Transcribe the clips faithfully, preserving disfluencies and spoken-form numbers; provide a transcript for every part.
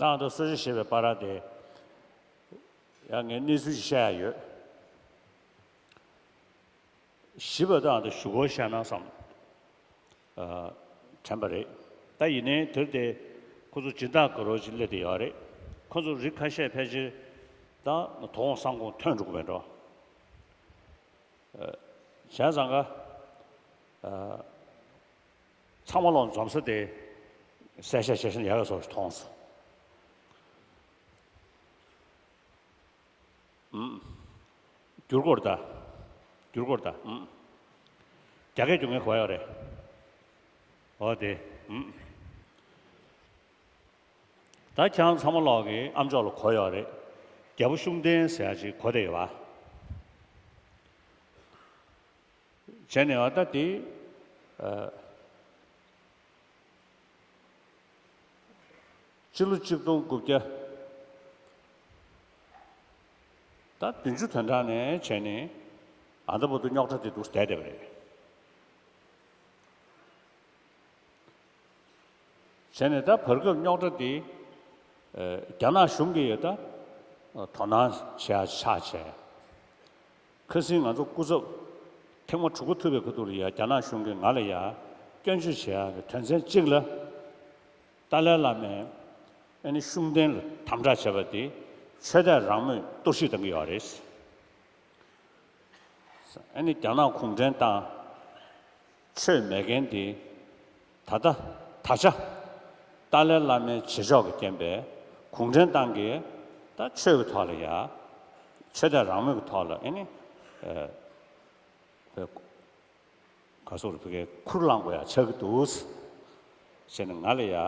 ཨ་ད་གསོལ་ཇ་བཞེས་པའི་བར་དེ་ཡང་ངས་གནས་ཚུལ་ཞིག་བཤད་ཡ་ཡོད། བཞི་པ་དང་དང་གཞུག་གུ་བཤད་ན་བསམ། ཨ། དྲན་པ་རེད། ད་ཡིན་ནའི་དེར་དེ་ཁོ་ཚོ་སྦྱིན་བདག་དགའ་རོགས་ཅིག་སླེབས་བསྡད་ཡོད་རེད། ཁོ་ཚོ་རིགས་ཁ་ཤས་ཕལ་ཆེར་ད་དོ་དགོང་སང་དགོང་ཐོན་འགྲོ་གི་མེད་འགྲོ། ཨ། བྱས་ཙང་ཀ་ཨ། ཚང་མ་ལོག་འཛོམས་ས་དེ་གསལ་བཤད་བྱེད་ས་ཡག་ག་ཚོད་མཐོང་སོང་། ཨུམ། བསྒྱུར་དགོས་རེད་ད། བསྒྱུར་དགོས་རེད་ད། ཨུམ། རྒྱ་སྐད་སྒྱུར་མཁན་ག་པར་ཡོད་རེད། འོ་དེ། ཨུམ། ད་ཁྱེད་རང་ཚང་མ་ལོག་གི་ཨམ་ཅོག་ལ་གོ་ཡོད་རེད། རྒྱལ་པོ་ཤུགས་ལྡན་ཟེར་ཡ་ཅིག་གོ་བསྡད་ཡོད་པ། བྱས་ནས་ཨ་ད་དེ། ཨ། སྤྱི་ལོ་གཅིག་སྟོང་དགུ་བརྒྱ། ད་བདུན་ཅུ་དོན་གྲངས་ནས་བྱས་ནས་ཨ་ད་བར་དུ་རྙོག་དྲ་དེ་འདུག་བསྡད་བསྡད་པ་རེད། བྱས་ནས་ད་བར་སྐབས་རྙོག་དྲ་འདི། ཨ། རྒྱ་ནག་གཞུང་གིས་ཡང་ད་དོ་སྣང་བྱེད་ཡ་ཆགས་བྱས། ཁ་སང་ང་ཚོ་སྐུ་ཚབ་ཐེངས་མ་དྲུག་པ་ཐུག་པའི་ཁ་ཐུག་ལ་ཡ་རྒྱ་ནག་གཞུང་གིས་ང་ལ་ཡ་སྐྱོན་བརྗོད་བྱེད་ཡ་གི་དོན་ཚན་གཅིག་ལ། ཏཱ་ལའི་བླ་མས་ཨ་ནི་ཤུགས་ལྡན་ལ་དམ་དྲག་བྱས་པ་དེ་ཆོས་དད་རང་མོས་གཏོར་བཤིག་གཏང་གི་ཡོད་རེད། ཨ་ནི་རྒྱ་ནག་གུང་ཁྲན་ཏང་ཆོས་མེད་མཁན་དེ་ད་ལྟ་ད་ཆ་ཏཱ་ལའི་བླ་མའི་བྱེད་ཕྱོགས་ཀྱི་རྐྱེན་པས་གུང་ཁྲན་ཏང་གིས་ད་ཆོས་ཀྱི་ཐོག་ལ་ཡ། ཆོས་དད་རང་མོས་ཀྱི་ཐོག་ལ་ཨ་ནི། ཨ། ག་སོགས་རུ་ཕ་གིའི་ཁུར་བླངས་དགོས་ཡ་ཆགས་ཀྱི་འདུག་ཟེར་ནས་ང་ལ་ཡ། ཨ་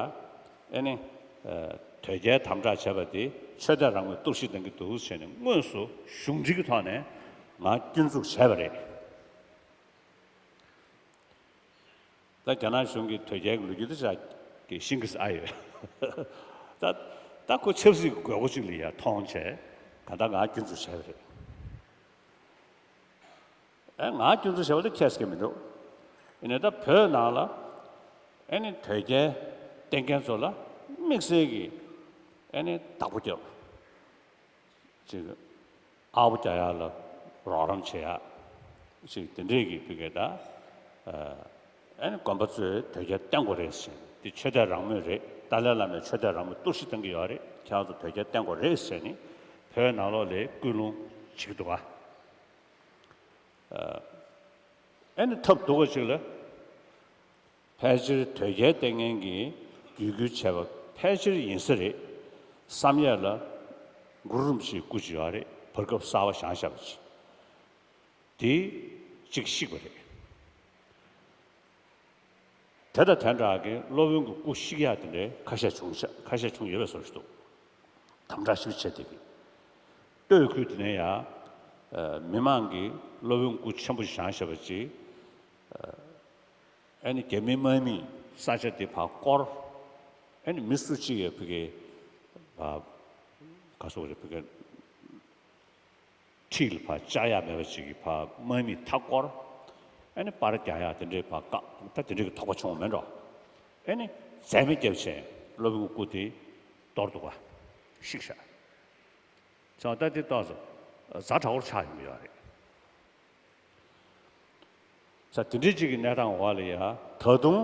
ནི། ཨ། དོལ་རྒྱལ་དམ་དྲག་བྱས་པ་དེ་ཆོས་དད་རང་མོས་གཏོར་བཤིག་གཏང་གི་འདུག་ཟེར་ནས་དངོས་སུ་གཞུང་འབྲེལ་གྱི་ཐོག་ནས་ང་སྐྱོན་འཛུགས་བྱས་པ་རེད། ད་རྒྱ་ནག་གཞུང་གིས་དོལ་རྒྱལ་གྱི་ལོ་རྒྱུས་དེ་ཅག་གི་ཤེས་ཀྱི་ཨ་ཡོད། ད་ད་ཁོ་ཆབ་སྲིད་ཀྱི་དགོས་མཁོ་ཅིག་ལ་ཡ་མཐོང་བྱས་གང་ལྟར་ང་སྐྱོན་འཛུགས་བྱས་པ་རེད། ཨེ། ང་སྐྱོན་འཛུགས་བྱས་པ་དེ་ཁྱད་ཟེར་གྱི་མི་འདུག་ཡིན་ནའི་ད་བོད་ནང་ལ་ཨེ་ནི་དོལ་རྒྱལ་བསྟེན་མཁན་ཚོ་ལ་དམིགས་བསལ་གྱི་ཨེ་ནི་བདག་པོ་རྒྱབ། ཅིག་ཨར་པོ་རྒྱག་ཡག་ལ་རོགས་རམ་བྱེད་ཡག་ཅིག་དེ་འདྲས་ཀྱི་བུ་གས་ད། ཨེ་ནི་དགོན་པ་ཚོས་དོལ་རྒྱལ་བསྟེན་དགོས་རེད་ཟེར་ནས། འདི་ཆོས་དད་རང་མོས་རེད། ཏཱ་ལའི་བླ་མས་ཆོས་དད་རང་མོས་གཏོར་བཤིག་གཏང་གི་ཡོད་རེད། ཁྱེད་རང་ཚོ་དོལ་རྒྱལ་བསྟེན་དགོས་རེད་ཟེར་ནས་བོད་ནང་ལོགས་ལ་སྐུལ་སློང་བྱེད་ཀྱི་འདུག་ག་ཨ་ནི་ཐབས་སྡུག་པ་ཅིག་ལ། ཕལ་ཆེར་དོལ་རྒྱལ་བསྟེན་མཁན་གྱིས་བརྒྱུད་སྐུལ་བྱས་པ་ཕལ་ཆེར་ཡིན་ས་རེད་བསམ་ཡས་ལ། གུ་རུ་རིན་པོ་ཆེའི་སྐུ་ཅིག་ཡོད་རེད། བར་སྐབས་གསར་པ་བཞེངས་བཞག་པ་ཅིག་དེ་གཅིག་བཤིག་པ་རེད། དེ་དང་དེ་འདྲ་གི་སློབ་དཔོན་གྱི་སྐུ་བཤིག་ཡག་དེ་འདྲའི་ཁ་ཤས་བྱུང་ཤག་ཁ་ཤས་བྱུང་ཡོད་པའི་བཟོ་ཞིག་འདུག་དམ་དྲག་ཞིབ་བྱས་བསྡད་ཀྱི། སྟོད་ཁུལ་དེ་ནས་ཡང་། ཨ། མི་མང་གིས་སློབ་དཔོན་སྐུ་ཆེན་པོ་བཞེངས་བཞག་པ་ཅིག་ཨ་ནི་རྒྱ་མི་དམག་མིས་ས་ཆ་དེ་ཕར་བསྐོར། ཨ་ནི་མི་སུ་གཅིག་ཡང་ཕ་གི་ཕར་ག་སོགས་རེད། ཕ་གི་འཁྲིས་ལ་ཕར་བཅར་ཡག་མེད་པ་ཅིག་གིས་ཕར་དམག་མིས་མཐའ་བསྐོར། ཨ་ནི་པར་རྒྱག་ཡག་དེ་འདྲའི་ཕར་བཀག་ད་དེ་འདྲའི་གི་དོགས་པ་བྱུང་བ་མེད་འགྲོ། ཨ་ནི་རྫས་མེ་བརྒྱབ་བྱས་སློབ་དཔོན་སྐུ་དེ་གཏོར་འདུག་ག་བཤིག་ཤག་བྱས་ཙང་ད་དེ་ཏོག་ཙམ་ཛ་དྲག་པོ་ཆགས་ཡོང་གི་ཡོད་རེད། ས་དེ་འདྲའི་གཅིག་གི་གནས་སྟངས་འོག་ལ་ཡ་ད་དུང་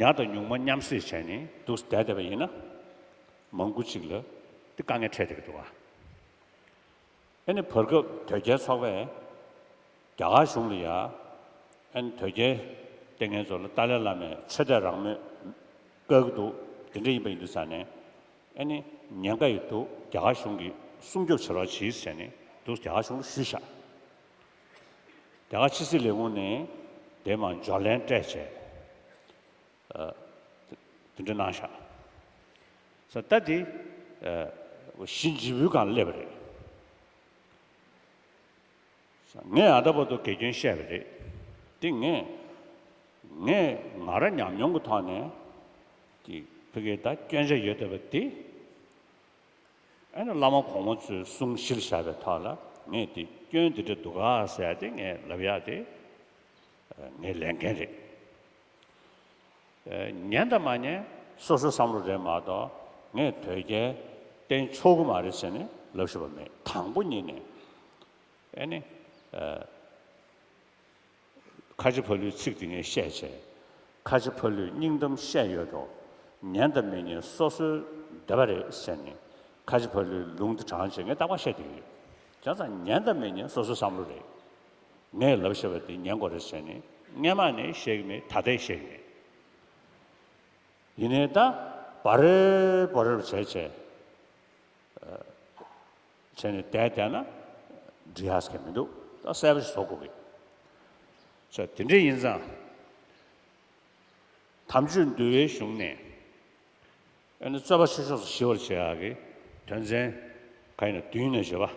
ཉག་དང་ཉུང་མ་མཉམ་བསྲེས་བྱས་ནས་འདུག་བསྡད་བསྡད་པ་ཡིན་ན། མང་པོ་ཅིག་ལ་དེ་དཀའ་ངལ་འཕྲད་བསྡད་ཀྱི་འདུག་ག་ཨ་ནི་བར་སྐབས་དོལ་རྒྱལ་ཚོགས་པས་རྒྱ་གར་གཞུང་ལ་ཡ་ཨ་ནི་དོལ་རྒྱལ་བསྟེན་མཁན་ཚོ་ལ་ཏཱ་ལའི་བླ་མས་ཆོས་དད་རང་མོས་བཀག་གི་འདུག་དེ་འདྲ་ཡིན་པ་ཡིན་དུས་ཙང་ནས། ཨ་ནི་ཉེན་ཁ་ཡོད་འདུག་རྒྱ་གར་གཞུང་གིས་སྲུང་སྐྱོབ་བྱེད་རོགས་གྱིས་ཟེར་ནས་འདུག་རྒྱ་གར་གཞུང་ལ་ཞུས་ཤག་རྒྱ་གར་ཕྱི་སྲིད་ལས་ཁུངས་ནས་དེ་མར་འབྱོར་ལན་སྤྲད་བྱས། ཨ། དེ་འདྲ་གནང་ཤག་ས་ད་དེ། ཨ། ཞི་འཇིགས་པའི་སྒང་སླེབས་པ་རེད། ངས་ཨ་ད་བར་དུ་དགེ་སྐྱོན་བཤད་པ་རེད། དེ་ངས་ངས་ང་རང་ཉམས་མྱོང་གི་ཐོག་ནས་ཀྱི་ཕ་གི་ད་སྐྱོན་ཆ་ཡོད་བསྡད་པ་དེ། ཨ་ནི་བླ་མ་གོང་མ་ཚོས་གསུང་གཞིར་བཞག་པའི་ཐོག་ལ་ངས་དེ་སྐྱོན་དེ་འདྲ་འདུག་ག་ཟེར་ཡ་དེ་ངས་ལབ་ཡ་དེ་ངའི་ལས་འགན་རེད། ཉན་དང་མ་ཉན་སོ་སོའི་བསམ་བློ་རེད་མ་གཏོགས། ངས་དོལ་རྒྱལ་བསྟེན་ཆོག་གི་མ་རེད་ཟེར་ནས་ལབ་ཤེས་པ་མེད། དང་པོ་ཉིད་ནས་ཨེ་ནི། ཁ་ཆེ་ཕ་ལུའི་ཚིག་དེ་ངས་བཤད་བྱས། ཁ་ཆེ་ཕ་ལུས་སྙིང་གཏམ་བཤད་ཡོད་དོ། ཉན་དང་མི་ཉན་སོ་སོའི་འདོད་པ་རེད་ཟེར་ནས་ཁ་ཆེ་ཕ་ལུའི་ལུང་དེ་དྲངས་བྱས་ངས་རྟག་པར་བཤད་བསྡད་ཀྱི་ཡོད། བྱས་ཙང་ཉན་དང་མི་ཉན་སོ་སོའི་བསམ་བློ་རེད། ངས་ལབ་བཤད་པ་དེ་ཉན་དགོས་རེད་ཟེར་ནས་སྔན་མ་ནས་བཤད་ཀྱི་མེད། ད་ལྟའི་བཤད་ཀྱི་མེད། ཡིན་ནའི་ད་བ་རེ་བ་རེ་བྱས་བྱས། བྱས་ནས་བསྡད་བསྡད་ན་འགྲིག་ཡག་གི་མི་འདུག་ད་གསལ་པོ་ཞིག་བཟོ་དགོས་ཀྱི། ཙང་དེ་འདྲ་ཡིན་ཙང་། དམ་ཆོས་འདུལ་བའི་གཞུང་ནས་ཨ་ནི་རྩོད་པ་ཆོས་ཕྱོགས་སུ་ཞི་བར་བྱེད་ཡག་གི་དོན་ཚན་ག་ཡིན་ན་བདུན་ནས་བརྗོད་པ།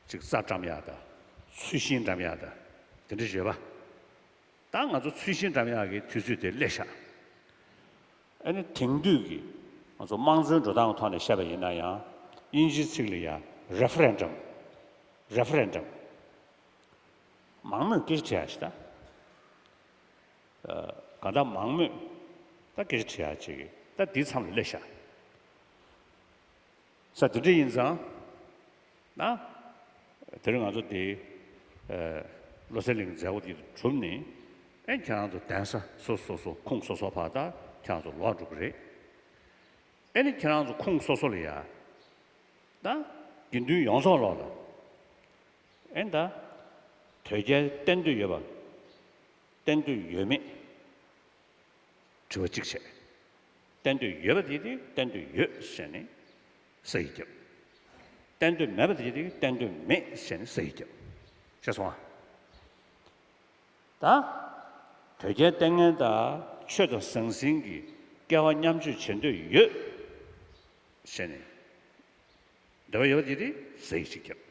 གཅིག་རྩ་བཀྲམ་ཡག་དང་། ཚུལ་ཤིང་བཀྲམ་ཡག་དང་། དེ་འདྲ་བརྗོད་པ། ད་ང་ཚོ་ཚུལ་ཤིང་བཀྲམ་ཡག་གི་དུས་ཚོད་དེ་སླེབས་ཤག་ཨ་ནི་དེང་དུས་ཀྱི་ང་ཚོ་དམངས་གཙོའི་འགྲོ་སྟངས་ཐོག་ནས་བཤད་པ་ཡིན་ན་ཡང་དབྱིན་ཇིའི་ཚིག་ལ་ཡ་རེ་ཕ་རེན་ཌམ། རེ་ཕ་རེན་ཌམ། མང་མོས་སྐད་ཆ་དྲི་ཡག་ཞིག་ད། གང་ལྟར་མང་མོས་ད་སྐད་ཆ་དྲི་ཡག་ཅིག་ད་འདིའི་མཚམས་ལ་སླེབས་ཤག་ས་དེ་འདྲ་ཡིན་ཙང་། ན། དེ་རིང་ང་ཚོ་འདི། བློ་གསལ་གླིང་མཛད་སྒོ་འདི་གྲུབ་ནས། ཨེ་ཁྱེད་རང་ཚོ་གདན་ས་སོ་སོ་སོ་ཁོངས་སོ་སོ་བར་ད་ཁྱེད་རང་ཚོ་ལོག་འགྲོ་གི་རེད། ཨེ་ནི་ཁྱེད་རང་ཚོ་ཁོངས་སོ་སོ་ལ་ཡ། ད། དགེ་འདུན་ཡོངས་རྫོགས་ལོག་ལ། ཨེ་ད། དོལ་རྒྱལ་བསྟེན་འདོད་ཡོད་པ། བསྟེན་འདོད་ཡོད་མེད། དྲི་བ་གཅིག་བྱས། བསྟེན་འདོད་ཡོད་པ་དེ་དེ་བསྟེན་འདོད་ཡོད་ཟེར་ནས་ས་ཡིག་བརྒྱབ། བསྟེན་འདོད་མེད་པ་དེ་དེ་བསྟེན་འདོད་མེད་ཟེར་ནས་ས་ཡིག་བརྒྱབ། ཤེས་སོང་ཨ། ད། དོལ་རྒྱལ་བསྟེན་མཁན་དང་ཆོས་དང་ཟང་ཟིང་གི་སྐལ་བ་མཉམ་སྤྱོད་བྱེད་འདོད་ཡོད། ཟེར་ནས། འདོད་པ་ཡོད་པ་དེ་དེ་ས་ཡིག་གཅིག་བརྒྱབ།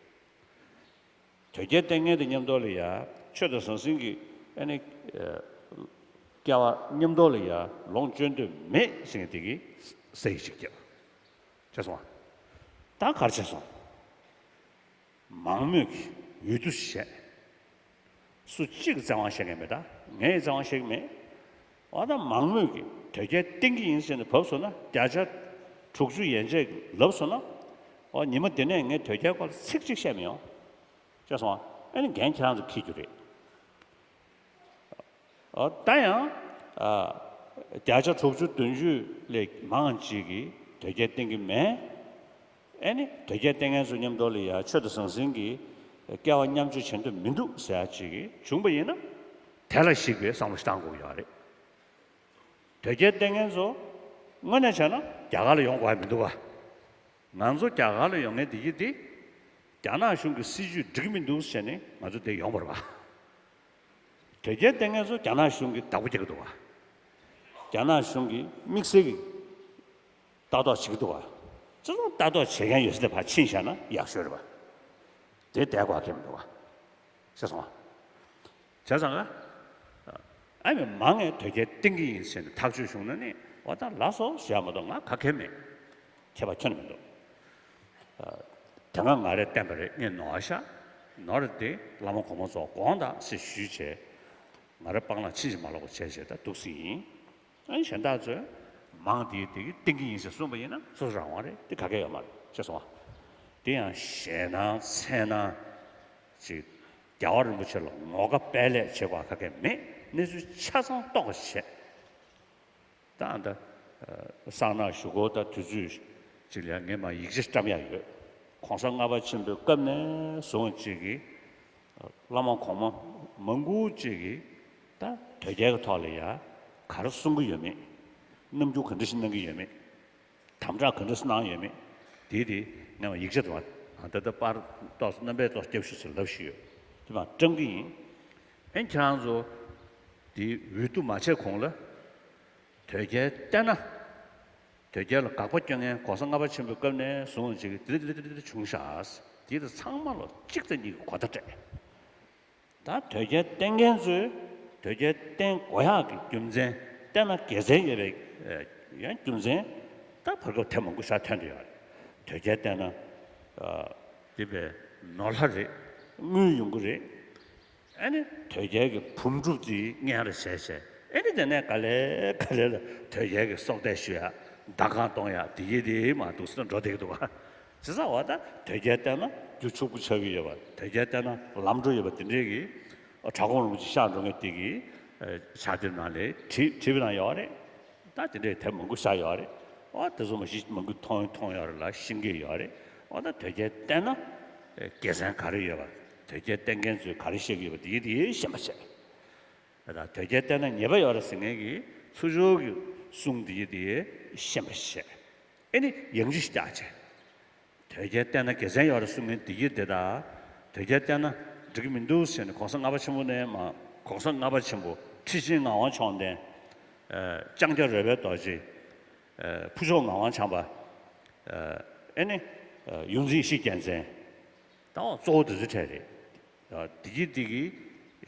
དོལ་རྒྱལ་བསྟེན་མཁན་དང་མཉམ་དུ་ལ་ཡ་ཆོས་དང་ཟང་ཟིང་གི་ཨ་ནི། སྐལ་བ་མཉམ་དུ་ལ་ཡ་ལོངས་སྤྱོད་འདོད་མེད་ཟེར་མཁན་དེ་གི་ས་ཡིག་གཅིག་བརྒྱབ། ཤེས་སོང་ཨ། ད་ག་རེ་བྱས་སོང་། མང་མོས་ཀྱིས་འོས་བསྡུ་བྱས། སུ་གཅིག་གིས་བཙན་དབང་བཤད་མཁན་མེད། ད་ངས་བཙན་དབང་བཤད་ཀྱི་མེད། འོ་ད་མང་མོས་ཀྱིས་དོལ་རྒྱལ་བསྟེན་གྱི་ཡིན་ཟེར་ནས་བབས་སོང་ན་བརྒྱ་ཆ་དྲུག་ཅུ་ཡན་ཆད་ལབ་སོང་ན། འོ་ཉི་མ་འདི་ནས་ངས་དོལ་རྒྱལ་སྐོར་ལ་ཚིག་གཅིག་བཤད་མི་ཡོང་། ཤེས་སོང་ཨ། ཨ་ནི་འགན་ཁྱེད་རང་ཚོ་འཁྱེར་རྒྱུ་རེད། ཨོ་ད་ཡང་། ཨ། བརྒྱ་ཆ་དྲུག་ཅུ་བདུན་ཅུ་ལས་མང་ཅིག་གིས་དོལ་རྒྱལ་བསྟེན་གྱི་མེད། ཨེ་ནི་དོལ་རྒྱལ་བསྟེན་མཁན་ཚོ་མཉམ་དུ་ལ་ཡ་ཆོས་དང་ཟང་ཟིང་གི་སྐལ་བ་མཉམ་སྤྱོད་བྱེད་འདོད་མི་འདུག་ཟེར་ཡ་ཅིག་གིས་བྱུང་པ་ཡིན་ན། དེ་ལ་གཞིགས་པའི་བསམ་བློ་ཞིག་བཏང་དགོས་ཀྱི་ཡོད་རེད། དོལ་རྒྱལ་བསྟེན་མཁན་ཚོ་དངོས་གནས་བྱས་ན་རྒྱ་གར་ལ་ཡོང་དགོས་ཡ་མི་འདུག་ག་ང་ཚོ་རྒྱ་གར་ལ་ཡོང་མཁན་དེ་གྱིས་དེ། རྒྱ་ནག་གཞུང་གི་སྲིད་བྱུས་འགྲིག་མི་འདུག་ཟེར་ནས་ང་ཚོ་དེ་ཡོང་བ་རེད་པ། དོལ་རྒྱལ་བསྟེན་མཁན་ཚོ་རྒྱ་ནག་གཞུང་གི་བདག་པོ་རྒྱག་གི་འདུག་ག་རྒྱ་ནག་གཞུང་གི་དམིགས་བསལ་གྱི་ལྟ་རྟོག་བྱེད་ཀྱི་འདུག་ག་ཅི་ཙམ་ལྟ་རྟོག་བྱེད་མཁན་ཡོད་ས་དེ་ཕར་ཕྱིན་བཞག་ན་ཡག་ཤོས་རེད་པ། དེ་བསྡད་དགོས་ཀྱི་མི་འདུག་ག་ཤེས་སོང་ང་། བྱས་ཙང་ང་། ཨ་མི་མང་ངས་དོལ་རྒྱལ་བསྟེན་གྱི་ཡིན་ཟེར་ནས་ཐག་གཅོད་བྱུང་ན་ནི་འོ་ད་ལགས་སོ་ཟེར་ཡ་མ་གཏོགས་ང་ག་གེ་མེད། ཁྱད་པར་ཁྱོན་ནས་མི་འདུག་དེ་སྔ་ང་རས་བསྟེན་པ་རེད། ངས་ནོར་བ་ཤག་ནོར་རེད་དེ་བླ་མ་གོང་མ་ཚོ་དགོངས་དག་ཟེར་ཞུས་བྱས། ང་རའི་སྤང་བླང་ཕྱིན་ཅི་མ་ལོག་པ་བྱས་བྱས་ད་འདུག་སེ་ཡིན། ཨ་ནི་གཞན་དག་ཚོས་མང་དེ་དེ་གི་བསྟེན་གྱི་ཡིན་ཟེར་གསུངས་པ་ཡིན་ན་སོ་སོ་རང་དབང་རེད། དེ་ག་གེ་ཡོད་མ་རེད། ཤེས་སོང་ང་། དེ་ཡང་ཞེད་སྣང་འཚེར་སྣང་ཅིག་རྒྱལ་བ་རིན་པོ་ཆེ་ལ་ངོ་དགའ་དཔལ་ལད་བྱེད་དགོས་ག་གེ་མེད། གནས་ཚུལ་ཆ་ཚང་རྟོགས་པ་བྱས། ད་ཨ་ད། གསང་ནག་ཞུ་སྒོ་ད་དུས་ཚོད་ཅིག་ལ་ངས་མར་ཡིག་ཆ་བཀྲམ་ཡག་ཡོད། ༸གོང་ས་ལྔ་པ་ཆེན་པོའི་སྐབས་ནས་བཟུང་ཅིག་གིས། བླ་མ་གོང་མ་མང་པོ་ཅིག་གིས་ད་དོལ་རྒྱལ་གྱི་ཐོག་ལ་ཡ་ག་རེ་གསུང་གི་ཡོད་མེད། རྣམ་འགྱུར་ག་འདྲ་ཞིག་གནང་གི་ཡོད་མེད། དམ་དྲག་ག་འདྲ་ཞིག་གནང་ཡོད་མེད། དེ་དེ་ངས་མར་ཡིག་ཆ་དུ་བ་ད་ལྟ་པར་ཏོག་རྣམ་པའི་ཏོག་སྐྱབས་ཞུ་ཟེར་ལབ་ཞུས་ཡོད། དེ་མར་བཀྲམ་གི་ཡིན། ཨེ་ཁྱེད་རང་ཚོ་དེ་འོས་བསྡུ་མ་བྱས་གོང་ལ། དོལ་རྒྱལ་བསྟེན་ན། དོལ་རྒྱལ་ལ་དགག་པ་སྐྱོན་མཁན་༸གོང་ས་ལྔ་པ་ཆེན་པོའི་སྐབས་ནས་བཟུང་ཅིག་དེ་འདྲ་དེ་འདྲ་དེ་འདྲ་བྱུང་ཤག་དེ་དེ་ཚང་མ་ལོ་གཅིག་དང་གཉིས་ཀྱི་གོ་བརྡ་སྤྲད། ད་དོལ་རྒྱལ་བསྟེན་མཁན་ཚོས་དོལ་རྒྱལ་བསྟེན་དགོས་ཡག་གི་རྒྱུ་མཚན། བསྟེན་ན་དགེ་མཚན་ཡོད་པའི་ཡང་རྒྱུ་མཚན་ད་བར་སྐབས་དེ་མང་པོ་ཞིག་ཐོན་བསྡད་ཡོད་རེད། དོལ་རྒྱལ་བསྟེན་ན་དེ་བས་ནོར་ལྷ་རེད། དངུལ་ཡོང་གི་རེད། ཨ་ནི་དོལ་རྒྱལ་གྱི་བུམ་སྒྲུབ་དེ་མངའ་ར་བྱས་བྱས། ཨ་ནི་དེ་ནས་ག་ལེ་ག་ལེ་ལ་དོལ་རྒྱལ་གྱི་སྲོག་གཏད་ཞུ་ཡ། ཟླ་གང་གཏོང་ཡག་དེ་ཡིན་དེ་མ་འདུག་ཟེར་ན་འགྲོ་བསྡད་ཀྱི་འདུག་བ། བྱས་ཙང་བ་ད་དོལ་རྒྱལ་བསྟེན་ན་རྒྱུ་ཕྱུག་པོ་ཆགས་ཀྱི་ཡོད་པ། དོལ་རྒྱལ་བསྟེན་ན་ལམ་འགྲོ་ཡོད་པ་དེ་འདྲས་ཀྱི་བྲག་ཁུང་རིན་པོ་ཆེ་གཤེགས་འགྲོ་མཁན་དེ་གི་ཕྱག་དེབ་ནང་ལས་བྲིས་བྲིས་པའི་ནང་ཡོད་རེད། ད་དེ་འདྲས་དེབ་མང་པོ་བཞག་ཡོད་རེད། ཨོ་དེ་ཚོ་མ་གཞི་མང་པོ་མཐོང་མཐོང་ཡོད་རེད་ལ་ཤེས་ཀྱི་ཡོད་རེད། ཨོ་ད་དོལ་རྒྱལ་བསྟེན་ན་དགེ་མཚན་ག་རེ་ཡོད་པ། དོལ་རྒྱལ་བསྟེན་མཁན་ཚོས་ག་རེ་བཤད་ཀྱི་ཡོད་པ་དེ་ཡི་དེ་ཡི་ཤེས་པ་བྱས། ད་དོལ་རྒྱལ་བསྟེན་ན་ཉེས་པ་ཡོད་རེད་ཟེར་མཁན་གྱི་ཚུར་ཕྱོགས་ཀྱི་གསུང་འདི་ཡི་དེ་ཤེས་པ་བྱས། ཨེ་ནི་ཡང་ཅིག་བསྐྱར་བྱས། དོལ་རྒྱལ་བསྟེན་ན་དགེ་མཚན་ཡོད་རེད་གསུང་མཁན་འདི་ཡི་དེ་དག་དོལ་རྒྱལ་བསྟེན་ན་འགྲིག་གི་མི་འདུག་ཟེར་ནས་གོང་ས་ལྔ་པ་ཆེན་པོ་ནས་མ་གོང་ས་ལྔ་པ་ཆེན་པོ་ཁྲི་ཆེན་ངག་དབང་མཆོག་ལྡན། ལྕང་སྐྱ་རོལ་པའི་རྡོ་རྗེ། ཕུར་ལྕོག་ངག་དབང་བྱམས་པ། ཨེ་ནི་ཡོངས་འཛིན་ཡེ་ཤེས་རྒྱལ་མཚན། ད་འོ་གཙོ་བོ་དེ་ཚོའི་གྲས་རེད། ཨ་དེ་གི་དེ་གི་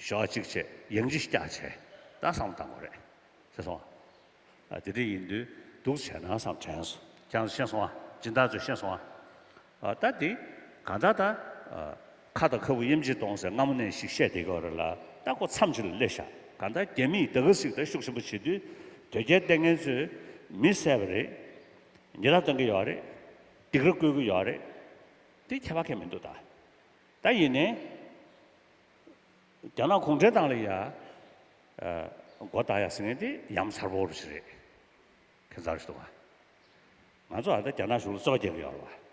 ཞོག་གཅིག་བྱས་ཡང་གཅིག་བསྐྱར་བྱས་ད་བསམ་བློ་བཏང་དགོས་རེད། ཤེས་སོང་ཨ། དེ་འདྲ་ཡིན་དུས་འདུག་བྱས་ན་བསམ་དྲན་སོང་། ཁྱེད་རང་ཚོ་ཤེས་སོང་ཨ། སྦྱིན་བདག་ཚོས་ཤེས་སོང་ཨ། ཨ་ད་དེ་གང་ལྟར་ད་ཨ་ཁ་དང་ཁ་སྤུ་དབྱེ་འབྱེད་གཏོང་ཟེར་སྔ་མོ་ནས་ཞིག་བཤད་བསྡད་ཀྱི་ཡོད་རེད་ལ། ད་ཁོ་མཚམས་ཅིག་ལ་སླེབས་ཤག་གང་ལྟར་རྒྱ་མིས་ད་ག་ཟིག་ད་ཤུགས་ཆེན་པོ་བྱེད་དུས་དོལ་རྒྱལ་བསྟེན་མཁན་ཚོས་མི་བསད་པ་རེད། ཉེས་རབས་གཏོང་གི་ཡོད་རེད། སྡིགས་ར་བསྐུལ་གྱི་ཡོད་རེད། དེ་ཁྱད་པར་གང་ཡང་མི་འདུག་ད། ད་ཡིན་ནའི། རྒྱ་ནག་གུང་ཁྲན་ཏང་ལ་ཡ། ཨ་མགོ་བཏགས་ཡ་ཟེར་མཁན་དེ་ཡ་མཚར་པོ་རུ་ཞིག་རེད། ཁྱད་མཚར་ཞིག་འདུག་ག་ང་ཚོ་ཨ་ད་རྒྱ་ནག་གཞུང་ལ་རྩོད་པ་རྒྱག་གི་ཡོད་རེད་བ།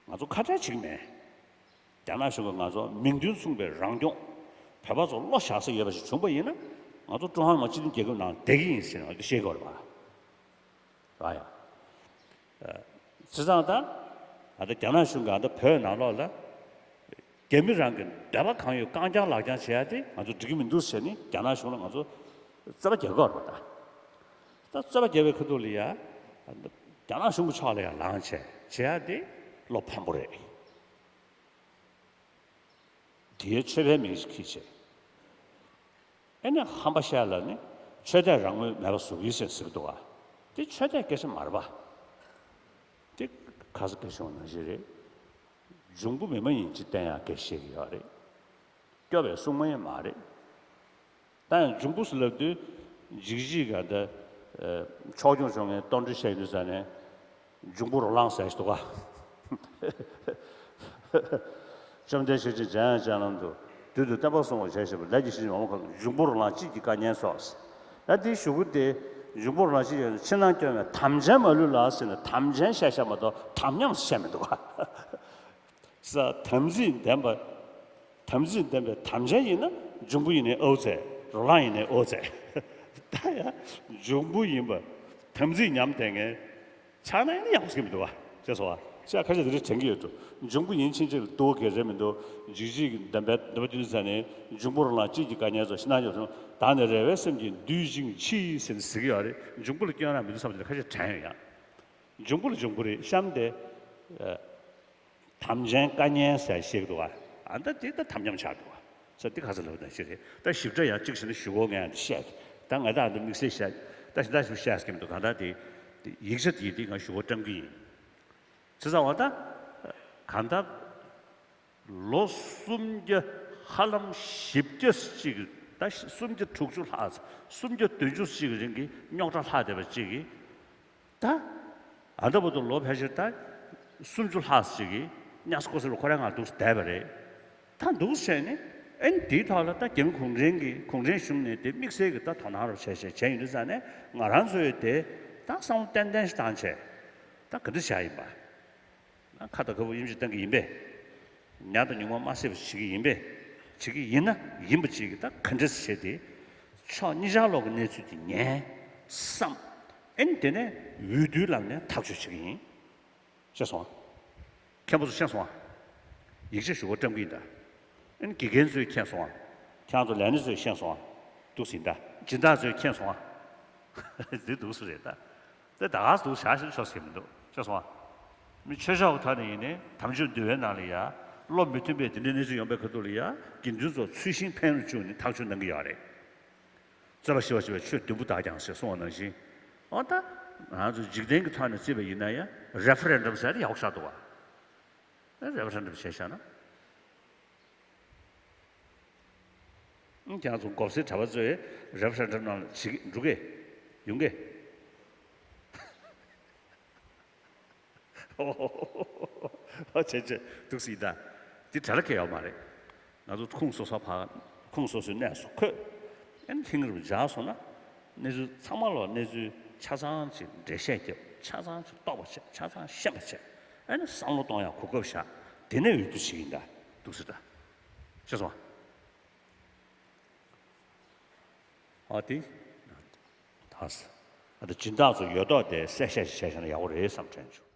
ང་ཚོ་ཁ་བྲལ་བྱེད་ཀྱི་མེད། རྒྱ་ནག་གཞུང་གིས་ང་ཚོ་མིང་དོན་མཚུངས་པའི་རང་སྐྱོང་། བོད་པ་ཚོ་བློ་བཞག་ས་ཡོད་པ་ཞིག་བྱུང་པ་ཡིན་ན། ང་ཚོ་ཀྲུང་ཧྭ་མི་དམངས་སྤྱི་མཐུན་རྒྱལ་ཁབ་ནང་བསྡད་ཀྱི་ཡིན་ཟེར་ནས་ང་ཚོ་བཤད་ཀྱི་ཡོད་རེད་བ། ར་ཡ། བྱས་ཙང་ད། ཨ་ད་རྒྱ་ནག་གཞུང་གིས་ཨ་ད་བོད་ནང་ལོགས་ལ། རྒྱ་མི་རང་གི་འདོད་པ་གང་ཡོད་རྐང་རྐྱང་ལག་རྐྱང་བྱེད་ཡ་དེ་ང་ཚོ་འགྲིག་གི་མི་འདུག་ཟེར་ནས་རྒྱ་ནག་གཞུང་ལ་ང་ཚོ་རྩོད་པ་རྒྱག་གི་ཡོད་རེད་པ་ད། ད་རྩོད་པ་རྒྱག་པའི་ཁ་ཐུག་ལ་ཡ། རྒྱ་ནག་གཞུང་གི་ཕྱོགས་ལ་ཡ་ལངས་བྱས་བྱེད་ཡ་དེ་བློ་ཕམ་པོ་རེད། དེའི་ཆོས་པའི་མིང་ཞིག་ཁྱེར་བྱས། ཨེ་ནས་ཧམ་པ་བཤད་ལ་ནི་ཆོས་དད་རང་མོས་མེད་པ་བཟོ་གི་ཟེར་ཟེར་གི་འདུག་ག་དེ་ཆོས་དད་སྐད་ཆ་མ་རེད་པ། དེ་ཁ་ས་སྐད་ཆ་ནང་བཞིན་རེད། འབྱུང་པོ་མི་མ་ཡིན་ཅིག་བསྟེན་ཡག་སྐད་བཤད་ཀྱི་ཡོད་རེད། སྐྱོ་བའི་སྲུང་མ་ཡང་མ་རེད། ད་ཡང་འབྱུང་པོ་ཟེར་ལབ་དུས་འཇིགས་བྱེད་ག་ད་ཕྱོགས་སྐྱོང་བྱུང་ངས་གཏོར་འདྲི་བྱས་ཡོད་ཙང་ནས། འབྱུང་པོ་རོ་ལངས་ཟེར་ཞིག་འདུག་ག་བཅོམ་ལྡན་ཤེར་ཕྱིན་འཇམ་དབྱངས་ལྕམ་ལམ་དུ་བདུད་དུ་བསྟན་པ་སྲུང་བར་བྱས་ཞེས་པ་ལས་ཀྱི་ཤེར་ཕྱིན་འོ་མ་ཁ་འབྱུང་པོ་རོ་ལངས་གཅིག་གི་བཀའ་ཉན་སོགས། ད་འདི་ཞུ་གུ་དེ་འབྱུང་པོ་རོ་ལངས་གཅིག་ཡོད་ན་ཕྱི་ནང་སྐྱོན་མེད་དམ་ཅན་མ་ལུས་ལ་ཟེར་ནས་དམ་ཅན་བཤད་བཤད་མ་གཏོགས་དམ་ཉམས་བཤད་མི་འདུག་ག་ས་དམ་ཚིག་ལྡན་པ། དམ་ཚིག་ལྡན་པའི་དམ་ཅན་ཡིན་ན་འབྱུང་པོ་ཡིན་ནའི་ཨོ་ཙེ། རོ་ལངས་ཡིན་ནའི་ཨོ་ཙེ། ད་ཡང་འབྱུང་པོ་ཡིན་པ། དམ་ཚིག་ཉམས་བསྡད་མཁན་ཆགས་ན་ཡང་ཡག་པོ་ཞིག་མི་འདུག་བ། ཅེས་སོ་བ། ཅེས་ཁ་ཤས་དེ་འདྲ་དྲན་གྱི་ཡོད་འགྲོ། འབྱུང་པོ་ཡིན་ཕྱིན་ཆད་ལ་འདུག་གི་རེད་མི་འདུག་འཇིགས་བྱེད་ཀྱི་འདམ་པའི་འདམ་པ་དུས་ཚོད་ནས་འབྱུང་པོ་རོ་ལངས་གཅིག་གི་བཀའ་ཉན་ཚོ་ཕྱི་ནང་སྐྱོན་བྱུང་བདག་ནི་རེ་བའི་སེམས་ཀྱིས་འདུད་ཅིང་མཆི་ཟེར་ནས་ཟེར་གྱི་ཡོད་རེད། འབྱུང་པོ་ལ་སྐྱོན་རང་མི་འདུག་བསམ་དེ་ཁ་ཤས་དྲན་ཡོད་ཡང་། འབྱུང་པོ་ལ་འབྱུང་པོ་རེད་གཤམ་དེ། དམ་ཅན་བཀའ་ཉན་ཟེར་བཤད་ཀྱི་འདུག་བ། ཨ་ད་དེ་ད་དམ་ཉམས་ཆགས་འདུག་བ། ས་འདི་ག་ས་ལབ་ན་ཞིག་རེད། ད་ཞིབ་ཕྲ་ཡང་གཅིག་བྱས་ན་ཞུ་གོ་ངས་ཨ་འདི་བཤད་ཀྱི། ད་ང་ད་ཨ་འདི་དམིགས་བསལ་བཤད་ད་ཞིབ་ཕྲ་ཞིག་བཤད་ཀྱི་མི་འདུག་གང་ལྟར་དེ་དེ་ཡིག་ཆ་དེ་དེ་ང་ཞུ་གོ་བཀྲམ་གྱི་ཡིན། བྱས་ཙང་བ་ད་གང་ལྟར་ལོ་སུམ་བརྒྱ་ཧ་ལམ་བཞི་བརྒྱ་ཅིག་ད་སུམ་བརྒྱ་དྲུག་ཅུ་ལྷག་སུམ་བརྒྱ་བདུན་ཅུ་ཅིག་གི་རིང་གི་རྙོག་དྲ་ལྷག་བསྡད་པ་ཅིག་གིས། ད། ཨ་ད་བར་དུ་ལོ་ཕལ་ཆེར་ད། སུམ་ཅུ་ལྷག་ཅིག་གིས་གཉའ་ས་ཀོ་ས་ལ་ཁོ་རང་ང་འདུག་བསྡད་པ་རེད། ད་འདུག་བྱས་ནས་ཨེ་འདིའི་ཐོག་ལ་ད་རྒྱ་མི་གུང་ཁྲན་གྱི་གུང་ཁྲན་གཞུང་ནས་དེ་དམིགས་བསལ་གྱི་ད་དོ་སྣང་རོགས་བྱས་བྱས་བྱས་ཡོང་དུས་ཙང་ནས་ང་རང་ཚོས་དེ་ད་བསམ་བློ་ཏན་ཏན་ཞིག་བཏང་བྱས་ད་ག་འདྲ་བྱས་ཡིན་པ། ཁ་དང་ཁ་སྤུ་དབྱེ་འབྱེད་གཏང་གི་ཡིན་པས། ཉག་དང་ཉུང་མ་མ་བསྲེས་པ་བྱེད་ཀྱི་ཡིན་པས། བྱེད་ཀྱི་ཡིན་ན་ཡིན་པ་ཅིག་གི་ད་ག་འདྲས་བྱས་ཏེ། ཕྱོགས་གཉིས་ཆར་ལོག་གི་གནས་ཚུལ་དེ་ཉན། བསམ། ཨེ་ནི་དེ་ནས་འོས་བསྡུའི་ལམ་ནས་ཐག་གཅོད་བྱེད་ཀྱི་ཡིན། ཤེས་སོང་ཨ། མཁན་པོ་ཚོ་ཤེས་སོང་ཨ། ཡིག་ཆ་ཞུ་བ་བཀྲམ་གྱི་ཡིན་ད། ཨེ་ནི་དགེ་རྒན་ཚོས་མཁྱེན་སོང་ཨ། ཁྱེད་རང་ཚོ་ལས་སྣེ་ཚོས་ཤེས་སོང་ཨ། འདུག་ཟིན་ད། སྦྱིན་བདག་ཚོས་མཁྱེན་སོང་ཨ། འདི་འདུག་སུ་རེད་ད། དེ་ད་ག་སེ་འདུག་བཞག་ཤེས་ཆོག་ཟེར་མི་འདུག་ཤེས་སོང་ཨ། མི་ཆོས་ཕྱོགས་ཀྱི་ཐོག་ནས་ཡིན་ནའི་དམ་ཆོས་འདུལ་བའི་ནང་ལ་ཡ། བློ་མི་མཐུན་པའི་དེ་འདྲའི་གནས་ཚུལ་ཡོང་པའི་ཁ་ཐུག་ལ་ཡ། དགེ་འདུན་ཚོ་ཚུལ་བཞིན་ཕན་རུ་བཅུག་ནས་ཐག་གཅོད་གནང་གི་ཡོད་རེད། རྩོད་པ་ཞི་བར་བྱེད་པའི་ཆོས་བདུན་པོ་དག་ཀྱང་ཞེས་གསུངས་པ་ནང་བཞིན། འོ་ད། ང་ཚོ་འཇིག་རྟེན་གྱི་ཐོག་ནས་བརྩིས་པ་ཡིན་ན་ཡང་རེ་ཕ་རེན་ཌམ་ཟེར་ཡག་པོ་ཆགས་འདུག་བ། རེ་ཕ་རེན་ཌམ་བྱས་བཞག་ན། ཨང་། ཁྱེད་རང་ཚོ་མགོ་སེར་གྲྭ་པ་ཚོས་རེ་ཕ་རེན་ཌམ་ནང་ལ་བྱེད་ཀྱི་འགྲོ་གི་ཡོང་གི། ཨོ་བྱས་བྱས་འདུག་སྲིད་ད། འདི་གྲལ་ཁེལ་ཡོད་མ་རེད། ང་ཚོ་ཁུངས་སོ་སོ་ཕར་ཁུངས་སོ་སོའི་གནས་སུ་འཁོད། ཨ་ནི་ལྷིང་རུ་འཇགས་སོང་ན། གནས་ཚུལ་ཚང་མ་ལ་གནས་ཚུལ་ཆ་ཚང་ཅིག་འགྲེལ་བཤད་རྒྱབ། ཆ་ཚང་ཅིག་རྟོགས་པ་བྱེད། ཆ་ཚང་ཤེས་པ་བྱེད། ཨ་ནི་བསམ་བློ་གཏོང་ཡག་གོ་སྐབས་བཞག། དེ་ནས་འོས་བསྡུ་བྱེད་ཀྱིན་གདའ་འདུག་ཟེར་ད། ཤེས་སོང་ཨ། ཨ་དེ། ད་ས། ཨ་ད་སྦྱིན་བདག་ཚོ་ཡོད་མདོག་དེ་གསལ་བཤད་ཞིག་བྱས་བཞག་ན་ཡག་པོ་རེད་བསམ་དྲན་བྱུང་།